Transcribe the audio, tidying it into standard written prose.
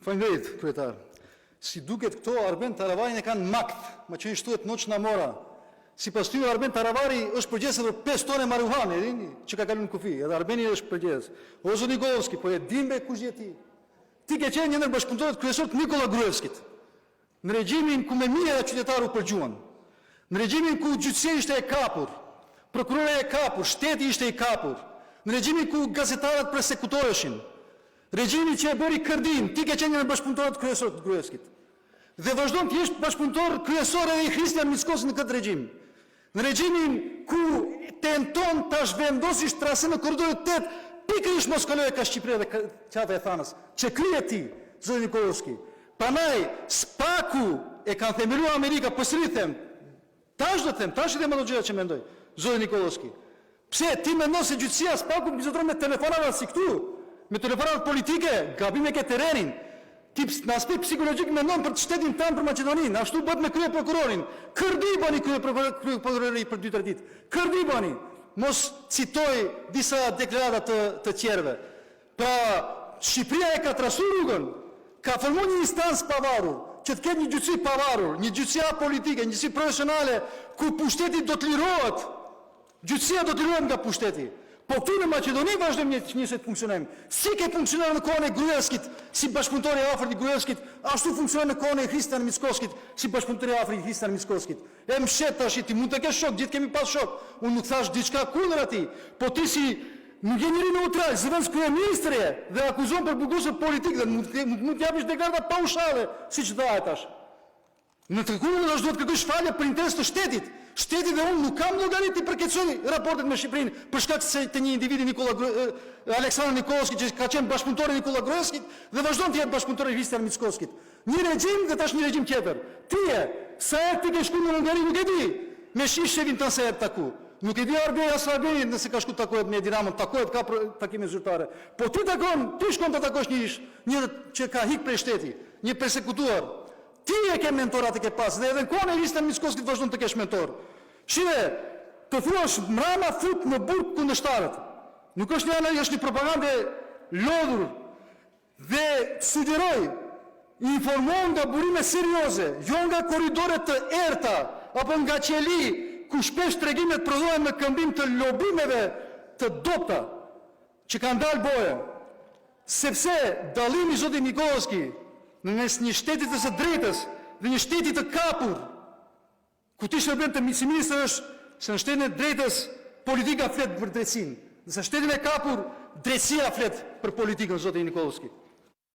Faleminderit, kryetar. Si duket këto Arben Taravarin e kanë makth, maqedonisht thuhet noçna mora. Sipas tyre Arben Taravari është përgjegjës edhe për 5 tonë marihuanë, e dini, që ka kaluar në kufi, edhe Arbeni është përgjegjës. O zoti Nikollovski, po e dim be kush je ti. Ti ke qenë një ndër bashkëpunëtorët kryesor të Nikolla Gruevskit. Në regjimin ku me mijëra qytetarë u përgjuan. Në regjimin ku gjyqësia ishte e kapur, prokuroria e kapur, shteti ishte i kapur. Në regjimin ku gazetarët persekutoheshin. Regjimi që e bëri kërdinë, ti ke qenë një ndër bashkëpunëtorët kryesor të Gruevskit. Dhe vazhdon të jesh bashkëpunëtor kryesor edhe i Hristijan Mickoskit në këtë regjim. Në regjimin ku tenton ta zhvendosish trasenë e korridorit 8, pikërisht mos kalojë ka Shqipëria dhe Qafa e Thanës, që ky je ti, zoti Nikollovski. Prandaj SPAK-u e kanë themeluar Amerika, përsëri them, tash do të them, tash i them ato gjëra që mendoj, zoti Nikollovski. Pse ti mendon se gjyqësia SPAK-u mbizotëron me telefonata si këtu, me telefonatat politike, gabim e ke terrenin. Ti në aspekt psikologjik mendon për shtetin tënd për Maqedoninë, ashtu bëhet me kryeprokurorin. Kërdi bëni kryeprokurori për 2-3 ditë. Kërdi bëni. Mos citoj disa deklarata të të tjerëve. Pra, Shqipëria e ka trasuar rrugën, ka formuar një instancë pavarur, që të ketë një gjyqësi pavarur, një gjyqësi apolitike, një gjyqësi profesionale, ku pushteti do të lirohet. Gjyqësia do të lirohet nga pushteti. Po këtu në Maqedoni vazhdojmë një njësoj të funksionojmë. Si ke funksionuar në kohën e Gruevskit, si bashkëpunëtor i afërt i Gruevskit, ashtu funksionon në kohën e Hristijan Mickoskit, si bashkëpunëtor i afërt i Hristijan Mickoskit. E mshet tash, ti mund të kesh shok, gjithë kemi pas shok. Unë nuk thash diçka kundër atij, po ti si nuk je njeri neutral, zëvendës kryeministër je dhe akuzon për burgosur politik dhe nuk nuk mund të japësh deklarata paushale, siç dha e tash. Në të kundërt është duhet të kërkosh falje për interes të shtetit. Shteti dhe unë nuk kam llogari të përkeqësoj raportet me Shqipërinë për shkak se të një individi Nikolla Aleksandar Nikollovski që ka qenë bashkëpunëtor i Nikolla Gruevskit dhe vazhdon të jetë bashkëpunëtor i Hristijan Mickoskit. Një regjim dhe tash një regjim tjetër. Ti je, sa herë ti ke shkuar në Hungari nuk e di. Me ish shefin tënd sa herë taku. Nuk e di Arbeni as Arbeni nëse ka shku takohet me Edi Ramën, takohet ka takime zyrtare. Po ti takon, ti shkon të takosh një ish, një që ka hik prej shteti, një persekutuar. Ti e ke mentor atë ke pas dhe edhe në kohën e Hristijan Mickoskit vazhdon të kesh mentor. Shihe, të thuash mrama fut në burg kundërshtarët. Nuk është një analizë, është një propagandë e lodhur dhe sugjeroj informohu nga burime serioze, jo nga korridore të errta apo nga qeli ku shpesh tregimet prodhohen në këmbim të lobimeve të dobta që kanë dalë boje. Sepse dallimi zoti Nikollovski në mes një shteti të së drejtës dhe një shteti të kapur ku ti shërben të si ministër është se në shtetin e drejtës politika flet për drejtësinë, ndërsa shtetin e kapur drejtësia flet për politikën zoti Nikollovski.